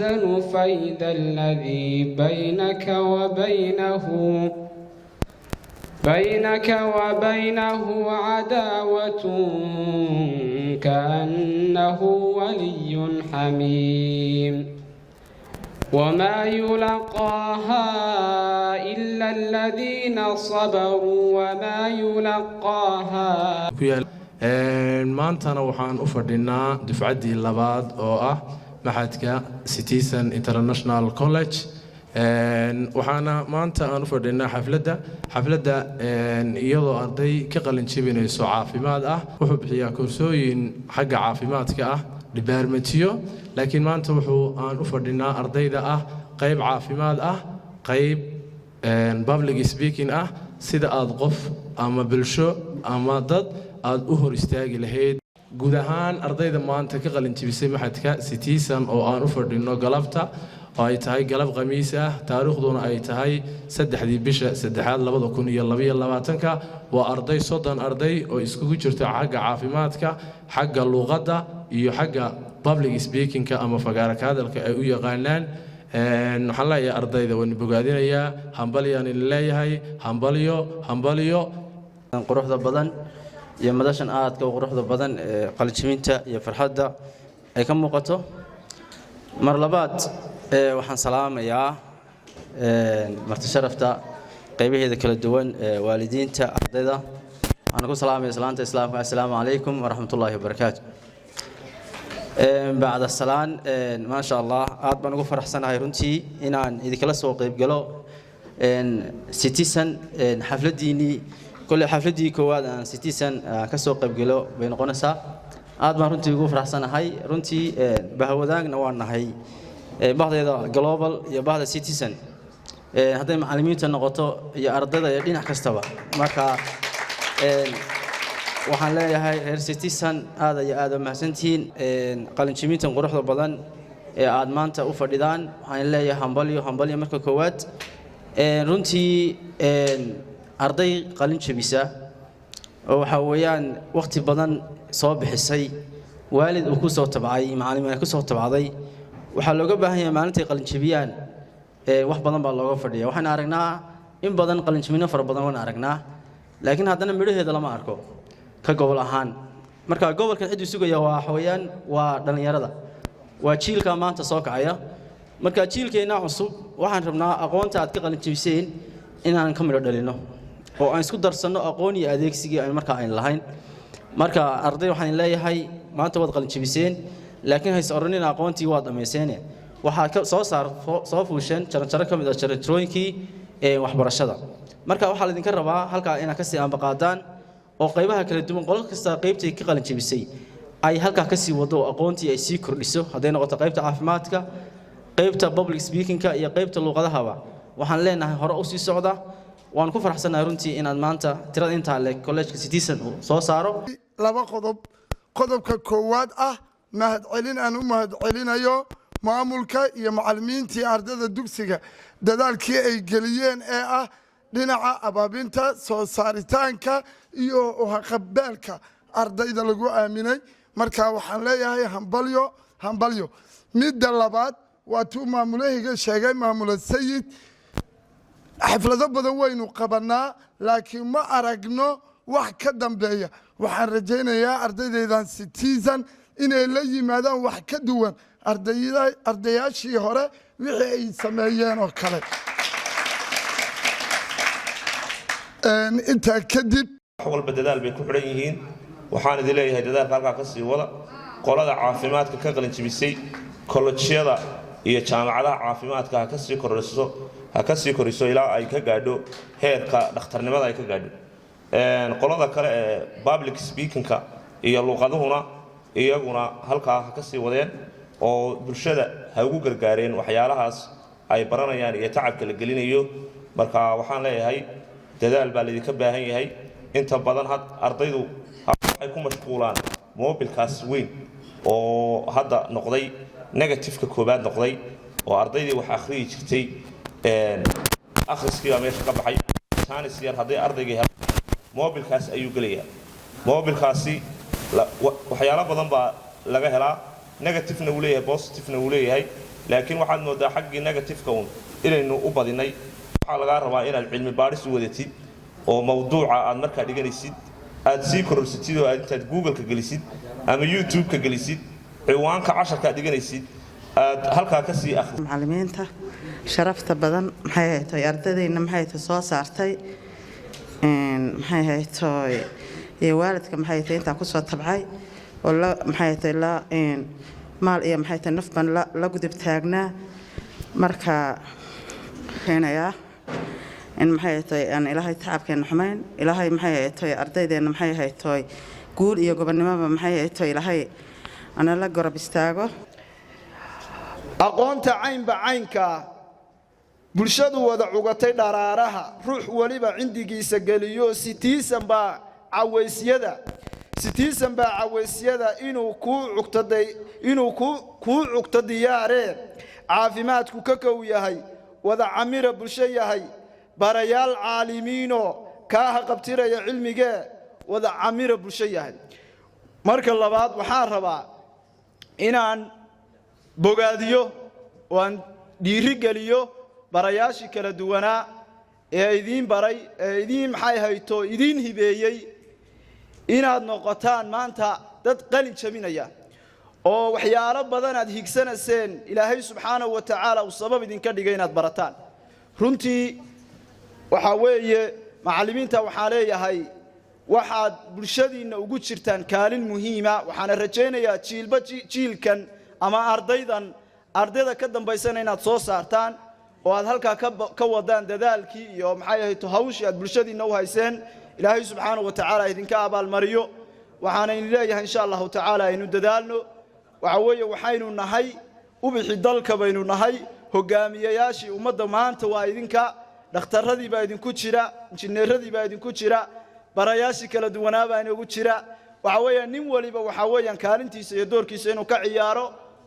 أحسن فإذا الذي بينك وبينه عداوة كأنه ولي حميم. وما يلقاها إلا الذين صبروا وما يلقاها Maantana waxaan u fadhinaa dufcaddii labaad oo ah machadka Citizen International College. Waxaana maanta aan u fadhinaa xafladda iyadoo arday ka qalin jebinayso caafimaad ah. Wuxuu bixiyaa koorsooyin xagga caafimaadka ah, departmentiyo, laakiin maanta wuxuu aan u fadhinaa ardayda ah qayb caafimaad ah, qayb public speaking ah, sida aad qof ama bulsho ama dad aad u hor istaagi lahayd. Guud ahaan ardayda maanta ka qalin jebisay machadka Citizen oo aan u fadhino galabta oo ay tahay galab Khamiis ah, taariikhduna ay tahay 3-dii bisha saddexaad 2022-ka, waa arday 30 arday oo iskugu jirto xagga caafimaadka, xagga luuqadda iyo xagga public speakingka ama fagaara ka hadalka ay u yaqaanaan. Waxaan leeyahay ardayda waan bogaadinayaa, hambalyaan idin leeyahay, hambalyo, hambalyo. Quruxda badan iyo madashan aadka u quruxda badan ee qalinjebinta iyo farxadda ay ka muuqato. Mar labaad waxaan salaamayaa marti sharafta qaybaheeda kala duwan, waalidiinta, ardayda. Waxaan ku salaamaya salaanta Islaamka: assalaamu calaykum waraxmatullaahi wabarakaatu. Bacda salaan, maasha Allah, aad baan ugu faraxsanahay runtii inaan idinkala soo qaybgalo Citizen xafladdiinnii. Kolley xafladdii koowaad aan Citizen ka soo qaybgalo bay noqonaysaa. Aad baan runtii ugu faraxsanahay. Runtii bahwadaagna waan nahay, bahdeeda Global iyo bahda Citizen, hadday macallimiinta noqoto iyo ardayda iyo dhinac kastaba. Marka waxaan leeyahay reer Citizen, aad iyo aad u mahadsantihiin qalinjibintan quruxda badan ee aad maanta u fadhidaan. Waxaan leeyahay hambalyo, hambalyo. Marka koowaad, runtii arday qalin jebisa oo waxaa weeyaan wakhti badan soo bixisay, waalid uu ku soo tabcay, macallimiin ay ku soo tabcday, waxaa looga baahan yahay maalintay qalinjebiyaan wax badan baa looga fadhiya. Waxaan aragnaa in badan qalinjebino fara badan waan aragnaa, laakiin haddana midhaheeda lama arko ka gobol ahaan. Marka gobolkan cidduu sugaya waa waxa weeyaan waa dhallinyarada, waa jiilka maanta soo kacaya. Marka jiilkeenna cusub waxaan rabnaa aqoonta aad ka qalinjebiseen inaan ka midho dhalino oo aan isku darsanno aqoon iyo adeegsigii aynu markaa aynu lahayn. Marka arday waxaan leeyahay, maanta waad qalinjebiseen, laakiin hays odhanina aqoontii waad dhammayseene. Waxaad ka soo saar soo fuusheen jaranjaro ka mid ah jaranjarooyinkii waxbarashada. Marka waxaa laydinka rabaa halkaa inaad kasii ambaqaadaan oo qaybaha kala duwan, qolo kasta qaybtay ka qalinjebisay ay halkaa kasii wado oo aqoontii ay sii kordhiso, hadday noqoto qaybta caafimaadka, qaybta public speakingka iyo qaybta luuqadahaba. Waxaan leenahay hore u sii socda. Waan ku faraxsanahay runtii inaad maanta tirada intaa leeg kolleejka Citizen uu soo saaro. Laba qodob. Qodobka koowaad ah, mahadcelin aan u mahadcelinayo maamulka iyo macallimiintii ardada dugsiga dadaalkii ay geliyeen ee ah dhinaca abaabinta, soo saaritaanka iyo haqabeelka ardayda lagu aaminay. Marka waxaan leeyahay hambalyo, hambalyo. Midda labaad waa tuu maamulahayga sheegay, maamula Sayid. Xaflado badan waynu qabannaa, laakiin ma aragno wax ka dambeeya. Waxaan rajaynayaa ardaydaydan Citizen inay la yimaadaan wax ka duwan ardayaashii hore wixii ay sameeyeen oo kale. Intaa kadib, wax walba dadaal bay ku xidhan yihiin. Waxaan idin leeyahay dadaalka halkaa ka sii wada. Qolada caafimaadka ka qalinjibisay, kollejyada iyo jaamacadaha caafimaadka ha kasii kordhiso, ha ka sii koriso ilaa ay ka gaadho heerka dhakhtarnimada ay ka gaadho. Qolada kale ee public speakingka iyo luuqaduhuna iyaguna halkaa ha ka sii wadeen oo bulshada ha ugu gargaareen waxyaalahaas ay baranayaan iyo tacabka la gelinayo. Marka waxaan leeyahay dadaal baa laydinka baahan yahay. Inta badan had ardaydu waxay ku mashquulaan mobilkaas weyn oo hadda noqday negativeka koobaad noqday, oo ardaydii wax akhriyi jirtay akhriskii baa meesha ka baxay. Chance yar hadday ardaygii helo, mobilkaas ayuu gelayaa. Mobilkaasi waxyaalo badan baa laga helaa. Negativena wuu leeyahay, positivena wuu leeyahay, laakiin waxaad moodaa xaggii negativeka uun inaynu u badinay. Waxaa lagaa rabaa inaad cilmi baadhis u wadatid oo mawduuca aad markaa dhiganaysid aad sii kororsatid, oo aad intaad Google-ka gelisid ama YouTube-ka gelisid ciwaanka casharka aad dhiganaysid, aad halkaa ka sii akhri. Macallimiinta sharafta badan, maxay haytoy, ardadayna, maxay haytoy, soo saartay, maxay haytoy, iyo waalidka, maxay haytoy, intaa kusoo tabcay oo la, maxay haytoy, la maal iyo, maxay haytoy, naf baan la gudub taagnaa. Marka keenayaa in, maxay haytoy, aan Ilaahay tacabkeena xumayn, Ilaahay, maxay haytoy, ardaydeenna, maxay haytoy, guul iyo gobonnimoba, maxay haytoy, Ilaahay ana la gorob istaago. Aqoonta caynba caynkaa bulshadu wada cugatay dharaaraha, ruux weliba cindigiisa geliyo. Citizen baa cawaysyada inuu kuu cugto diyaaree, caafimaadku ka kow yahay, wada camira bulsho yahay, barayaal caalimiinoo kaa haqabtiraya cilmigee, wada camira bulsho yahay. Marka labaad, waxaan rabaa inaan bogaadiyo oo aan dhiiri geliyo barayaashii kala duwanaa ee idiin baray, ee idiin, maxay hayto, idiin hibeeyey inaad noqotaan maanta dad qalin jabinaya oo waxyaalo badan aad higsanayseen Ilaahay subxaanahu wa tacaala uu sabab idinka dhigay inaad barataan. Runtii waxaa weeye, macallimiinta waxaa leeyahay, waxaad bulshadiinna ugu jirtaan kaalin muhiima. Waxaana rajaynayaa jiilba jiilkan ama ardaydan ardayda ka dambaysana inaad soo saartaan oo aad halkaa ka wadaan dadaalkii iyo, maxay ahayd, hawshii aad bulshadiinna u hayseen. Ilaahay subxaanahu wa tacaala idinka abaalmariyo. Waxaana idin leeyahay, insha Allahu tacaala, aynu dadaalno. Waxa weeye, waxaynu nahay ubixi dalka baynu nahay, hogaamiyayaashii ummadda maanta waa idinka. Dhakhtarradii baa idinku jira, injineeradii baa idinku jira, barayaashii kala duwanaa baa inagu jira. Waxa weeyaan, nin waliba waxaa weeyaan kaalintiisa iyo doorkiisa inuu ka ciyaaro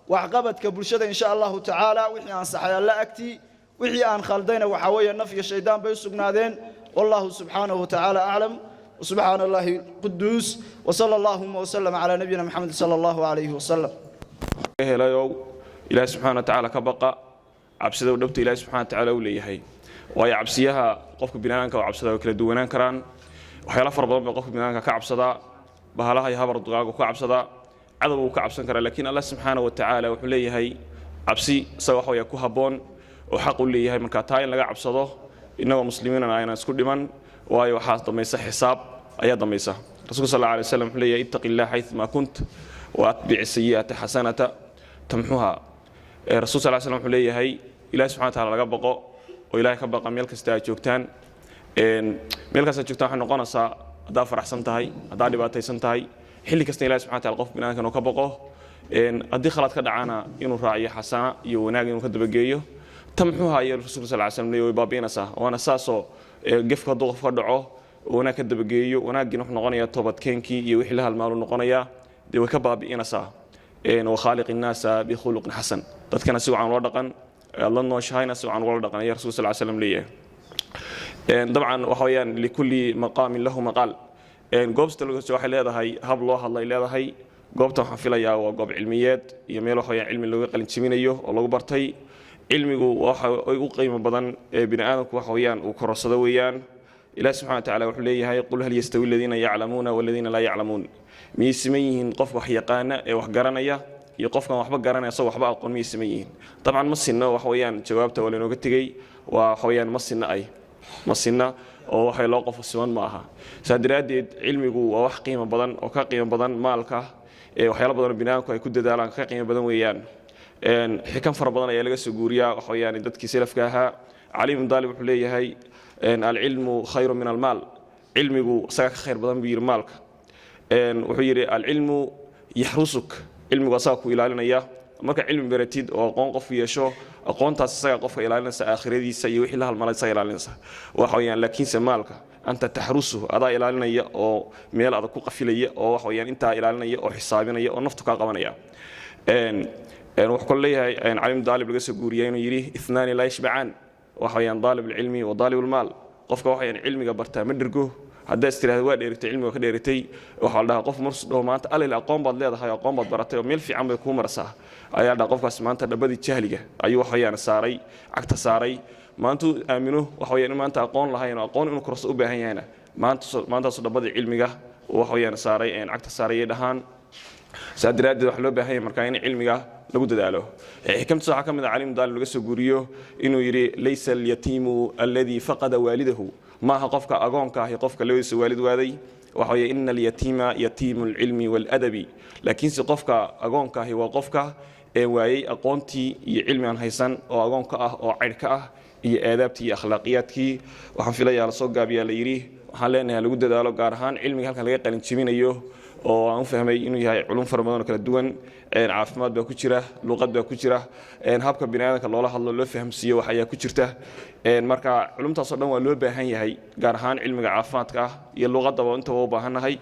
waxqabadka bulshada, insha Allahu tacaala. Wixii aan saxay Alla agtii, wixii aan khaldayna waxaa weeye naf iyo shaydaan bay u sugnaadeen. Wallahu subxaanahu wa tacaala aclam. وسبحان الله القدوس، وصلى اللهم وسلم على نبينا محمد صلى الله عليه وسلم. Helayow, Ilaahi subxana wa tacaala ka baqa. Cabsida u dhabta Ilahi subxana wa tacaala uu leeyahay, waayo cabsiyaha qofka biniaadamka oo cabsada way kala duwanaan karaan. Waxyaala fara badan bay qofka biniaadamka ka cabsadaa, bahalaha iyo habar dugaagu ka cabsadaa, cadow wuu ka cabsan karaa, laakiin Allah subxaana wa tacaala wuxuu leeyahay cabsi isaga waxa weya ku habboon oo xaq u leeyahay. Marka taa in laga cabsado, innagoo muslimiinana aynan isku dhiman, waayo waxaa dambaysa xisaab ayaa dambaysa. Rasuulka sal alla alay waslam wuxuu leeyahay: "اتق الله حيثما كنت وأتبع السيئة الحسنة تمحها." Rasul sal slam wuxuu leeyahay, Ilahi subxana wa taala laga baqo oo Ilahay ka baqa meel kasta aad joogtaan. Meel kasta aad joogtaan waxay noqonaysaa haddaad faraxsan tahay, haddaad dhibaataysan tahay, xilli kasta Ilahi subxana wa taala qof biniadamkan uu ka baqo. Haddii khalad ka dhacana inuu raaciyo xasana iyo wanaag inuu ka dabageeyo. تمحها iyo Rasulka sal slam leeyahay, way baabi'inaysaa. Waana saasoo gefka hadduu qof ka dhaco, wanaag ka dabageeyo, wanaaggiina wuxuu noqonayaa toobadkeenkii iyo wixii la halmaalu noqonayaa, dee way ka baabi'inaysaa. وخالق الناس بخلق حسن, dadkana si wacan loo dhaqan, aad la nooshahayna si wacan ugula dhaqan ayaa Rasulka sal slam leeyahay. Dabcan waxa weeyaan, لكل مقام له مقال. Goobsta waxay leedahay hab loo hadlay leedahay. Goobta waxaan filayaa waa goob cilmiyeed iyo meel waxa weeyaan cilmi looga qalin jebinayo oo lagu bartay. Cilmigu waxa ugu qiimo badan ee bini aadamku waxa weeyaan uu kororsado weeyaan. Ilaah subxana wa tacala wuxuu leeyahay: "قل هل يستوي الذين يعلمون والذين لا يعلمون." Miyay siman yihiin qofka wax yaqaana ee wax garanaya iyo qofkan waxba garanaya, asagoo waxba aqoon? Miyay siman yihiin? Dabcan ma sinno. Waxa weeyaan jawaabta waa lainooga tegey, waa waxa weeyaan ma sinna, ay ma sinna, oo waxay loo qofo siman ma aha. Saa daraaddeed cilmigu waa wax qiimo badan oo ka qiimo badan maalka, ee waxyaalo badan oo biniaadamku ay ku dadaalaan ka qiimo badan weeyaan. Xikan fara badan ayaa laga soo guuriyaa waxa weeyaan dadkii salafka ahaa. Cali ibn Daalib wuxuu leeyahay: "العلم خير من المال." Cilmigu isagaa ka khayr badan buu yidhi maalka. Wuxuu yidhi: "العلم يحرسك." Cilmigu asagaa ku ilaalinaya. Marka cilmi baratid oo aqoon qofku yeesho, aqoontaas isagaa qofka ilaalinaysa, aakhiradiisa iyo wixii la halmalay isaga ilaalinaysa waxa weeyaan. Laakiinse maalka أنت تحرسه, adaa ilaalinaya oo meel adag ku qafilaya oo waxa weeyaan intaa ilaalinaya oo xisaabinaya oo naftu kaa qabanaya. Wuxuu kaloo leeyahay Cali ibn Daalib laga soo guuriyay inuu yidhi: "اثنان لا يشبعان," waxa weeyaan طالب العلم وطالب المال. Qofka waxa weeyaan cilmiga bartaa ma dhergo. Haddaa is tirahda waa dheeritay, cilmiga ka dheeritay. Waxaa la dhahaa qof marsu dhaho maanta alil aqoon baad leedahay, aqoon baad baratay oo meel fiican bay kuu marsaa, ayaa dhaha qofkaas maanta dhabadii jahliga ayuu wax weeyaan saaray, cagta saaray. Maantuu aamino waxa weeyaan in maanta aqoon lahayn oo aqoon inuu korso u baahan yahayna, maanta maantaasu dhabadii cilmiga wax weeyaan saaray, cagta saaray ay dhahaan. Saa daraaddeed waxaa loo baahan yahay markaa in cilmiga lagu dadaalo. Xikamtiisa waxaa ka mid ah Cali ibn Daalib laga soo guuriyo inuu yidhi: "Laysa alyatiimu alladii faqada waalidahu." Maaha qofka agoonka ahi qofka labadiisa waalid waaday. Waxa weeye: "Ina alyatiima yatiimu alcilmi waaladabi." Laakiinse qofka agoonka ahi waa qofka ee waayey aqoontii iyo cilmi aan haysan oo agoonka ah oo caydh ka ah iyo aadaabtii iyo akhlaaqiyaadkii. Waxaan filayaa lasoo gaabiyaa la yidhi. Waxaan leenahay lagu dadaalo, gaar ahaan cilmiga halkan laga qalin jebinayo oo aan u fahmay inuu yahay culum fara badan oo kala duwan. Caafimaad baa ku jira, luqad baa ku jira, habka biniaadamka loola hadlo, loo fahamsiiyo wax ayaa ku jirta. Marka culumtaasoo dhan waa loo baahan yahay, gaar ahaan cilmiga caafimaadka ah iyo luqadaba intaba u baahannahay.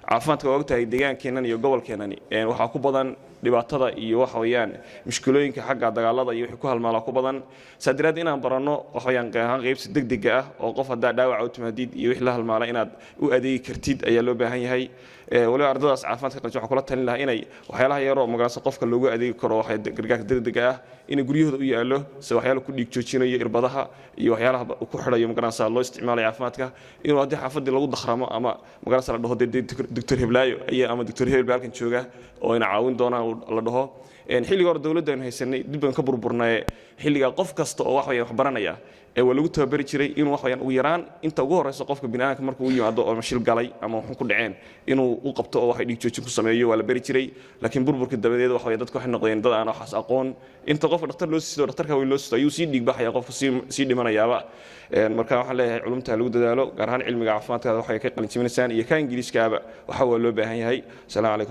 Caafimaadka waa ogtahay deegaankeennan iyo gobolkeennani waxaa ku badan dhibaatada iyo waxa weeyaan mushkilooyinka xagga dagaalada iyo wixii ku halmaalaa ku badan. Saa daraaddeed inaan baranno waxa weeyaan ahaan qaybsi degdega ah oo qof haddaa dhaawaca u timaadid iyo wixii la halmaala inaad u adeegi kartid ayaa loo baahan yahay. Waliba ardadaas caafimaadka qalin waxaan kula talin lahaa inay waxyaalaha yaroo magaranaysa qofka loogu adeegi karo, waxay gargaarka degdega ah, inay guryahooda u yaallo, sida waxyaala ku dhiig joojinayo, irbadaha iyo waxyaalaha ku xidhayo magaranaysa loo isticmaalayo caafimaadka, inuu haddii xaafaddii lagu dakhramo ama magaranaysa la dhaho dee Doctor Heblaayo ayaa ama Doctor Hebel baa halkan jooga oo ina caawin doonaan la dhaho. Xilliga hore dowladda aynu haysanay dib baan ka burburnaye, xilligaa qof kasta oo wax weeyaan wax baranaya ee waa lagu tababari jiray inuu wax weeyaan ugu yaraan inta ugu horreysa qofka bini'aadamka markuu u yimaado oo mashil galay ama wuxuu ku dhaceen inuu u qabto oo waxay dhiig joojin ku sameeyo waa la bari jiray. Laakiin burburka dabadeed waxa weeye dadku waxay noqdeen dad aan waxaas aqoon. Inta qofka dhakhtar loo siisto, dhakhtarka weyn loo siisto, ayuu sii dhiig baxaya, qofku sii dhimanayaaba. Marka waxaan leeyahay culumta lagu dadaalo, gaar ahaan cilmiga caafimaadka waxay ka qalin jebinaysaan iyo ka Ingiriiskaaba waxa waa loo baahan yahay. Asalaamu calaykum.